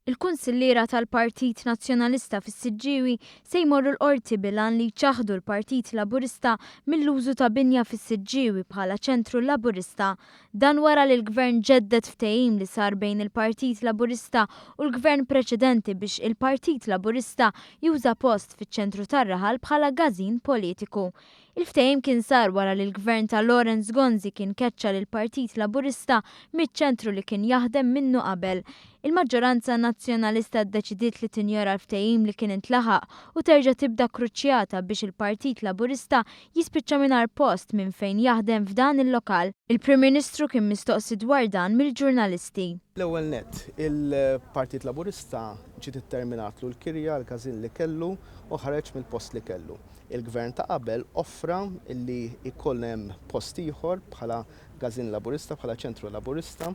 Il-kunsilliera tal-Partit Nazzjonalista fis-Siġġiewi se jmorru l-Qorti bil-għan li jċaħħdu l-Partit Laburista mill-użu ta' binja fis-Siġġiewi bħala ċentru Laburista. Dan wara li l-Gvern ġedded ftehim li sar bejn il-Partit Laburista u l-Gvern preċedenti biex il-Partit Laburista juża post fiċ-ċentru tar-raħal bħala każin politiku. Il-ftehim kien sar wara li l-Gvern ta' Lawrence Gonzi kien keċċa lill-Partit Laburista miċ-ċentru li kien jaħdem minnu qabel. Il-maġġoranza Nazzjonalista ddeċidiet li tinjora l-ftehim li kien intlaħaq u terġa' tibda kruċjata biex il-Partit Laburista jispiċċa mingħajr post minn fejn jaħdem f'dan il-lokal. Il-Prim Ministru kien mistoqsi dwar dan mill-ġurnalisti. L-ewwel nett, il-Partit Laburista ġiet itterminatlu l-kirja għall-każin li kellu u ħareġ mill-post li kellu. Il-Gvern ta' qabel offra li jkun hemm post ieħor bħala Każin Laburista, bħala Ċentru Laburista,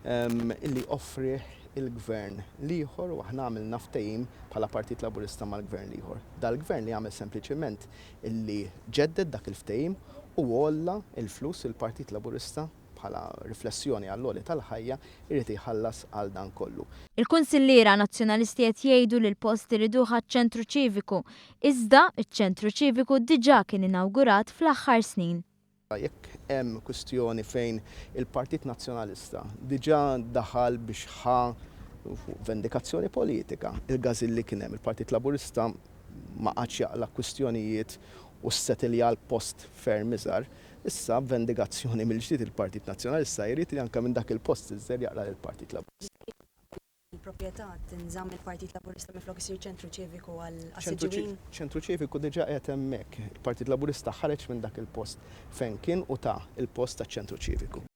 illi offrih il-Gvern l-ieħor u aħna għamilna ftehim bħala Partit Laburista mal-Gvern l-ieħor. Dal-Gvern li għamel sempliċiment illi ġedded dak il-ftehim u għolla l-flus il-Partit Laburista bħala riflessjoni għall-għoli tal-ħajja jrid jħallas għal dan kollu. Il-kunsilliera Nazzjonalisti qed jgħidu li l-post iriduh għaċ-ċentru ċiviku, iżda ċ-ċentru ċiviku diġà kien inawgurat fl-aħħar snin. Jekk hemm kwistjoni fejn il-Partit Nazzjonalista diġà daħal biex ħa vendikazzjoni politika, il-każin li kien hemm, il-Partit Laburista ma qagħadx jaqla' kwistjonijiet u ssettilja l-post ferm iżgħar. Issa vendikazzjoni mill-ġdid il-Partit Nazzjonalista jrid li anke minn dak il-post iż-żgħir jaqla' lill-Partit Laburista. Il-proprjetà tinżamm mill-Partit Laburista minflok isir ċentru ċiviku għas-Siġġiwin? Ċentru ċiviku diġà qiegħed hemmhekk. Il-Partit Laburista ħareġ minn dak il-post fejn kien u ta il-post taċ-ċentru ċiviku.